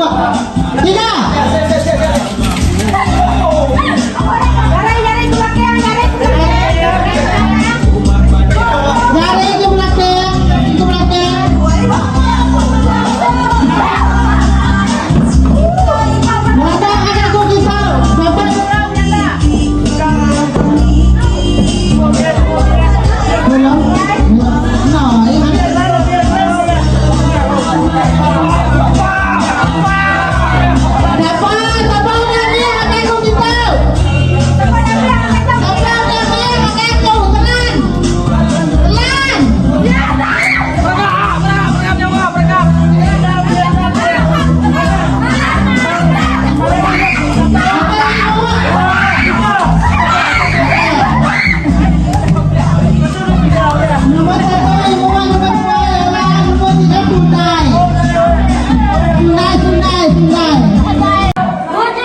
Dua. Tiga. Jari ke belakang, ke belakang. Mata anak aku kisah. Dapat. Belum. Nah, ini. Dapat, dapat nami anak aku kisah. Dapat nami anak aku. Telan. Telan. Nombor satu, ibu, nombor dua, ialah nombor tiga, tunai. Tunai, tunai, tunai.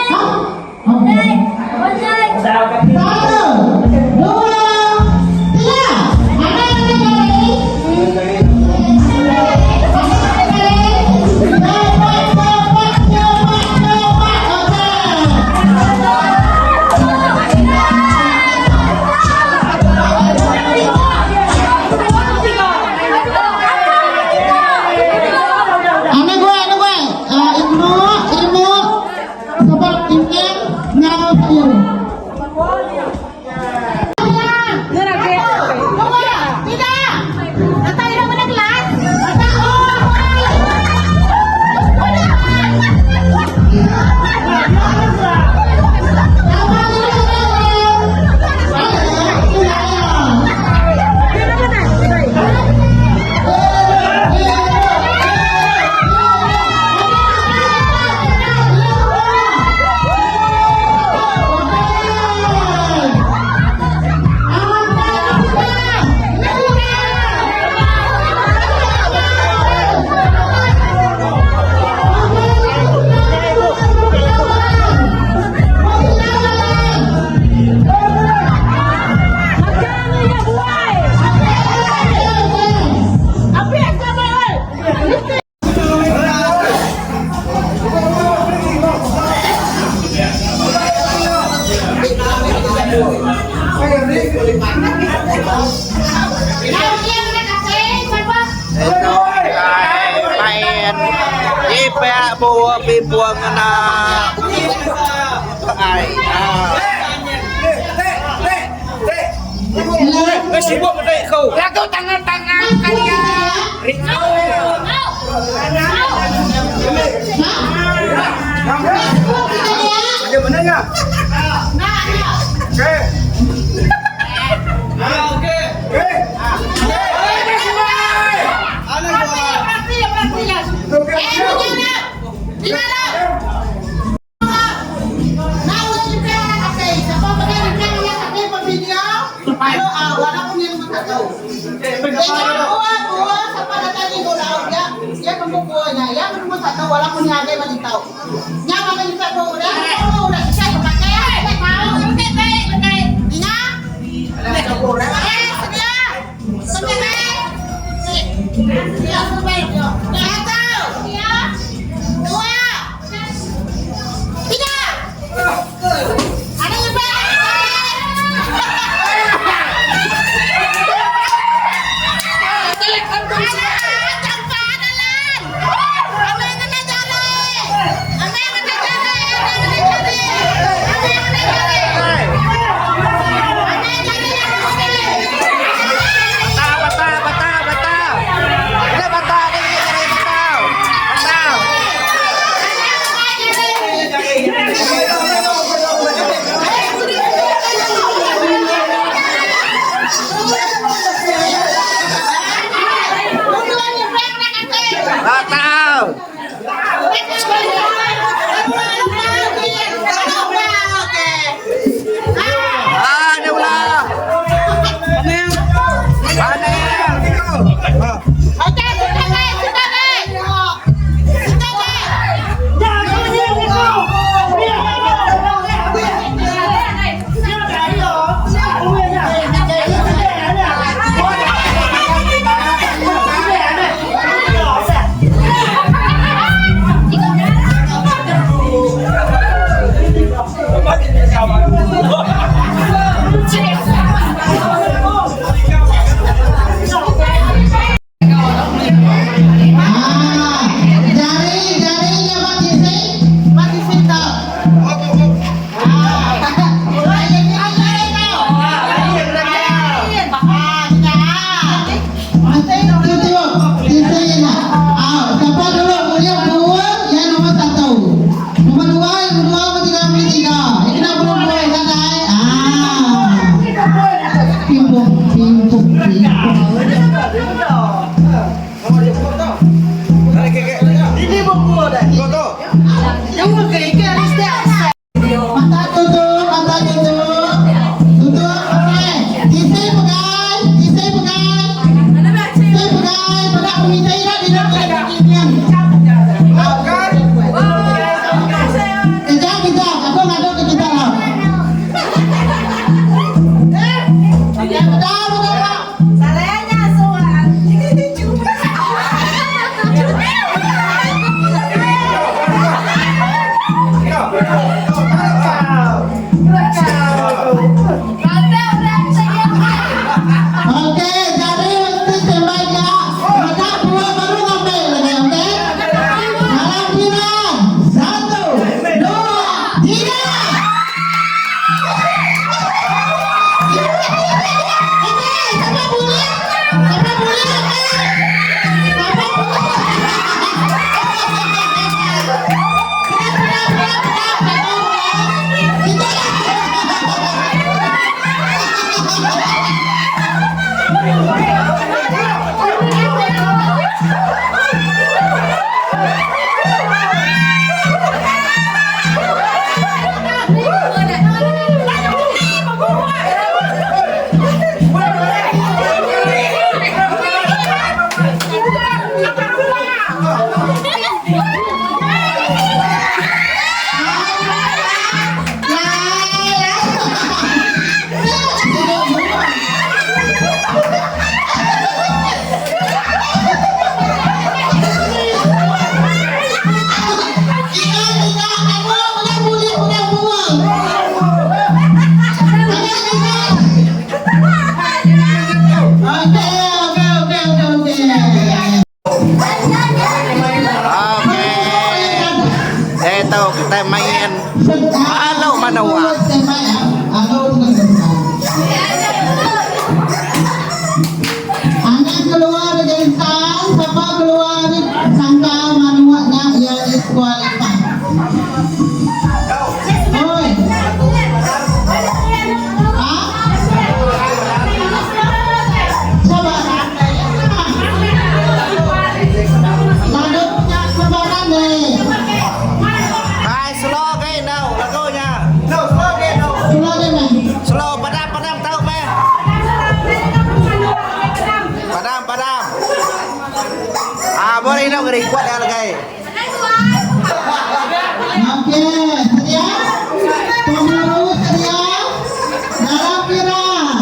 Hah? Okey. Satu, dua, tiga. Ada yang jari? Ada yang jari? Cepat, cepat, cepat, cepat. Okey. Ane gue, ane gue. Uh, ibu, ibu, sebab ini nyawa sayur. Dua, tiga. Atau ini mana kelas? Atau oh. Ipe buwa pibuang na ay ah. Sibuk kau. Lagu tangan-tangan kalian. Bagaimana ya? Oke. Oke. Wala ko niya agay malitaw. Nya mga isa ko udah, udah isa ko pakai ya, tahu. Inga? Eh, sedia. Sedia. Satu, dua, tiga. Ada yang Bata, bata, bata, bata. Ini bata, ini ini bata. Bata. Bata. Ah, ini ulah. Mana? Ah, boleh ino ngerikot ya legai. Okey, sedia? Pemuru sedia? Dalam kiraan.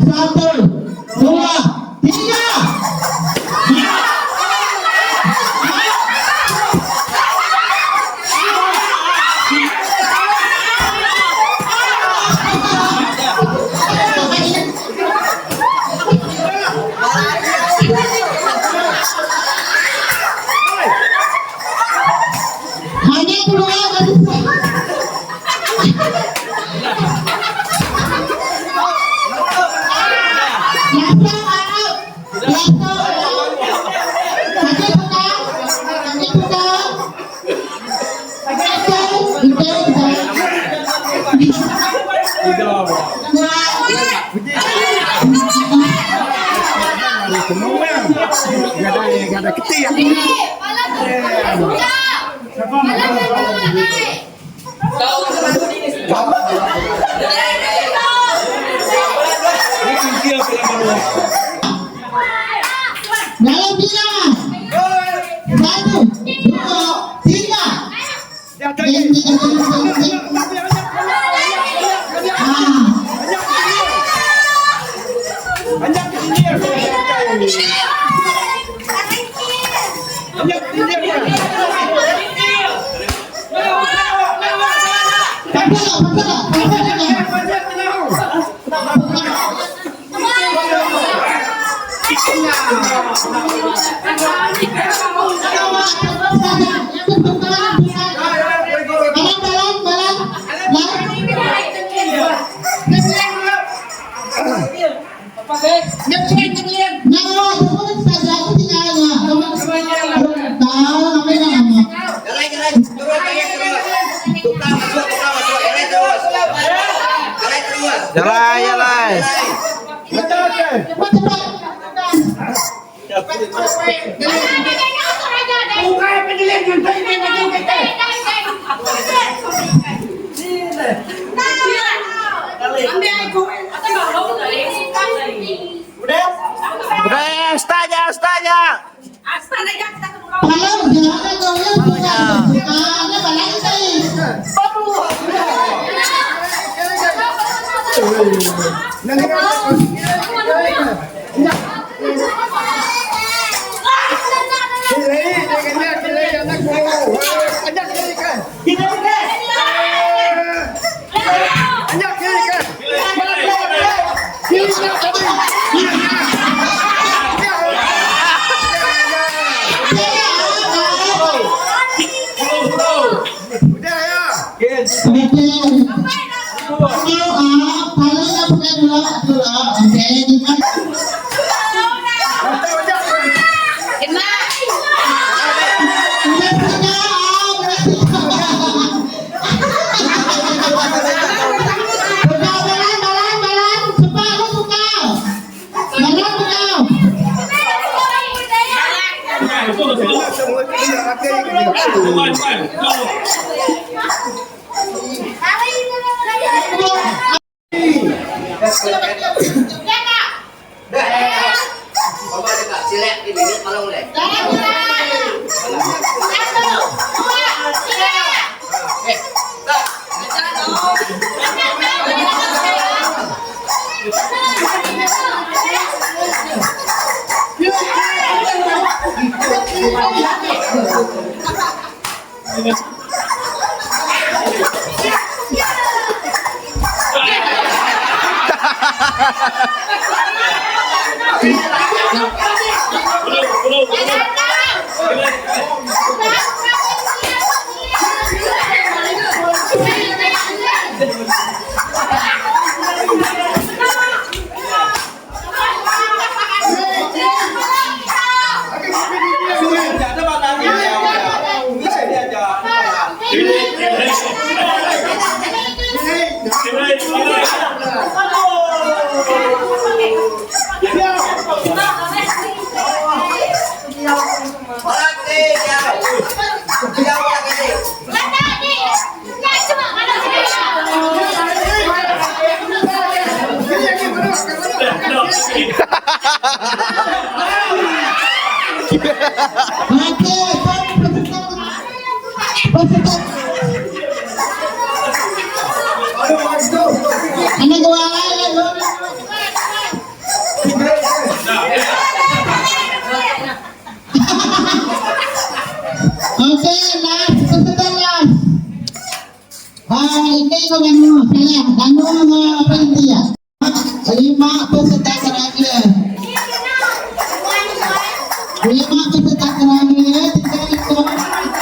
Satu, dua, tiga. Sapa kena? Isi out, isi out. Dalam bilangan satu, dua, tiga. Jalai jalai. Udah start nya start nya.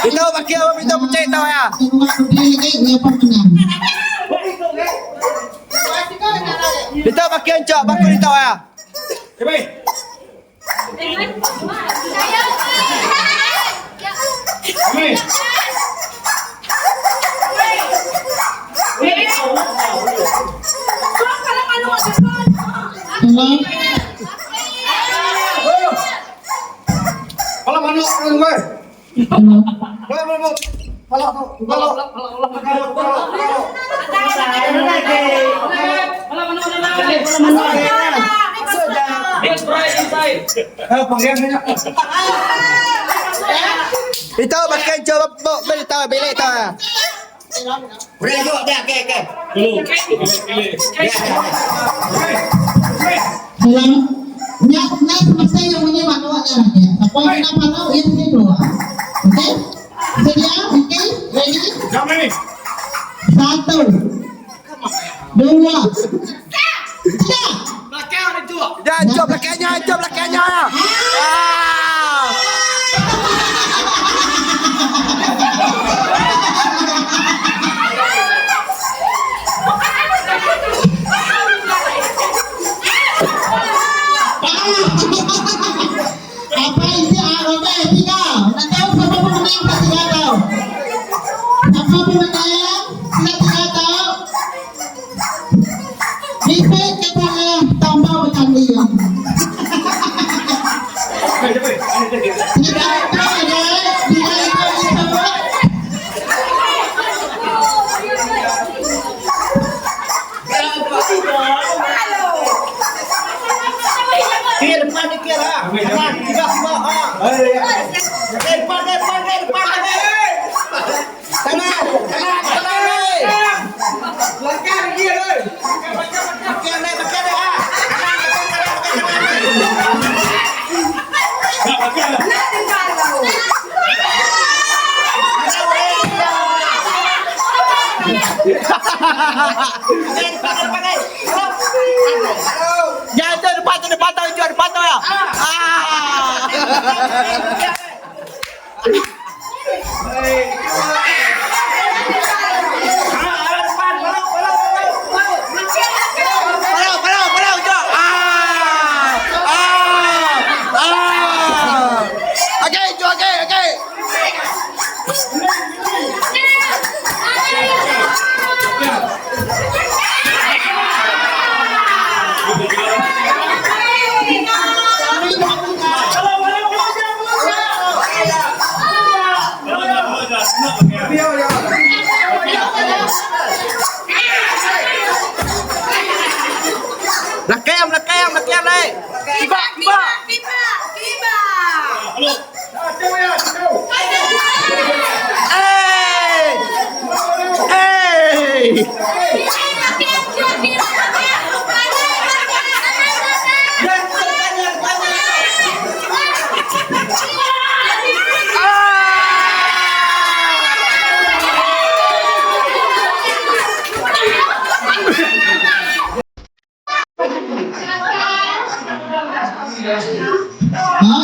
Itu baki apa pintu pecah itu ya. Itu baki encok baki itu ya. Itu baki encok beli tahu bilik tahu ya. Jangan jom belakangnya, jom belakangnya. Ah. Apa isi Arobe tiga. Nak tahu siapa pemenang tak tiga tahu. Siapa pemenang? Tidak tiga tahu. Bisa kita tambah bertanding. Tiga itu ada, tiga itu siapa? Kira depan ni kira. Kanan, tiga, dua, ah. Eh, depan, depan, depan, depan. Tangan, tangan, tangan, eh. Belakang dia, eh. Makan, eh, makan, eh, ah. Kanan, makan, kanan, makan, kanan. Jangan tu depan tu depan tu hijau depan tu ya. Ah. Palau, palau, palau hijau. Ah. Ah. Ah. Okey, hijau okey, okey. Belakang, belakang, belakang naik. Tiba, tiba. Eh. Eh. Ha?